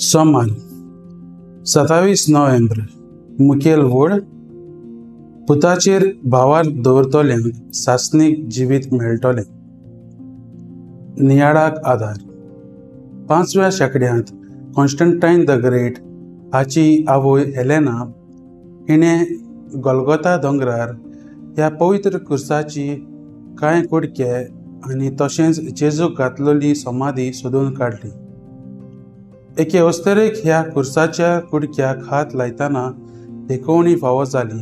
सोमार 27 नोव्हेंबर. मुखेल वड पुताचेर भावार दवरतल्यांक सासणीक जिवीत मेळटलें. नियाळाक आदार. 5व्या शेंकड्यांत कॉन्स्टंटायन the great हाची आवय हेलेना हिणें गोलगोता दोंगरार ह्या पवित्र कुर्साची कांय कुडके आनी तशेंच जेजूक घातलेली समाधी सोदून काडली. एके अस्तरेक ह्या कुर्साच्या कुडक्याक हात लायतना देखोवणी फावो जाली.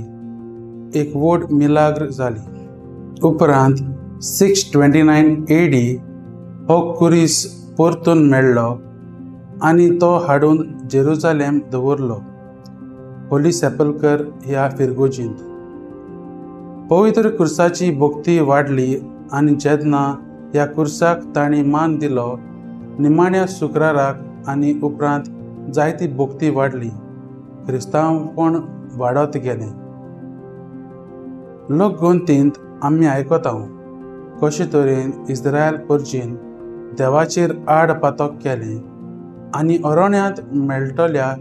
एक व्हड मिलाग्र जाली. उपरांत 629 AD हो कुरीस परतून मेळ्ळो आनी तो हाडून जेरुजालेम दवरलो, होली सेपलकर ह्या फिरगोजींत. पवित्र कुर्साची भक्ती वाडली आनी जेन्ना ह्या कुर्साक तांणी मान दिलो, निमाण्या शुक्राराक आनी उपरांत जायती भक्ती वाडली, क्रिस्तांवपण वाडत गेलें. लोकगोंतींत आमी आयकता कशे तरेन इस्रायल परजेन देवाचेर आड पातक केलें आनी अरण्यांत मेळटल्या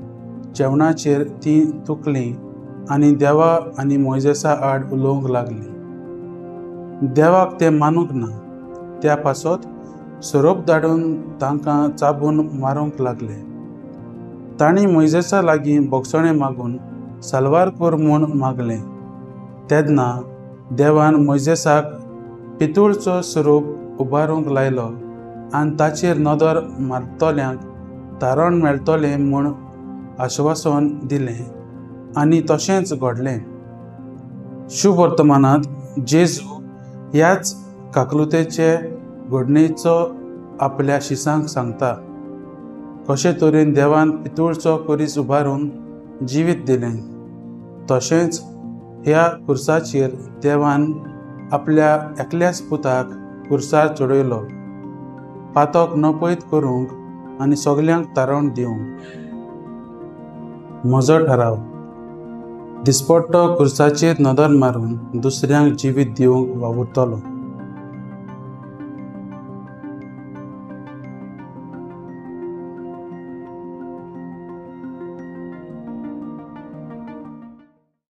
जेवणाचेर तीं तुकलीं आनी देवा आनी मोयजेसा आड उलोवंक लागलीं. देवाक तें मानूंक ना, त्या पासत सोरोप धाडून तांकां चाबून मारूंक लागले. तांणी मोयजेसा लागीं भोगसणें मागून साल्वार कर म्हूण मागलें. तेन्ना देवान मोयजेसाक पितूळचो सोरोप उबारूंक लायलो आनी ताचेर नदर मारतल्यांक तारण मेळटलें म्हूण आश्वासन दिलें आनी तशेंच घडलें. शुभवर्तमानांत जेजू ह्याच काकलुतेचे घडणेचो आपल्या शिसांक सांगता, कशे तरेन देवान पितूळचो कुरीस उबारून जिवीत दिलें, तशेंच ह्या कुर्साचेर देवान आपल्या एकल्याच पुताक कुर्सार चडयलो, पातक नपयत करूंक आनी सगल्यांक तारण दिवंक. म्हजो ठराव. दिसपट्टो कुर्साचेर नदर मारून दुसऱ्यांक जिवीत दिवंक वावुरतलो.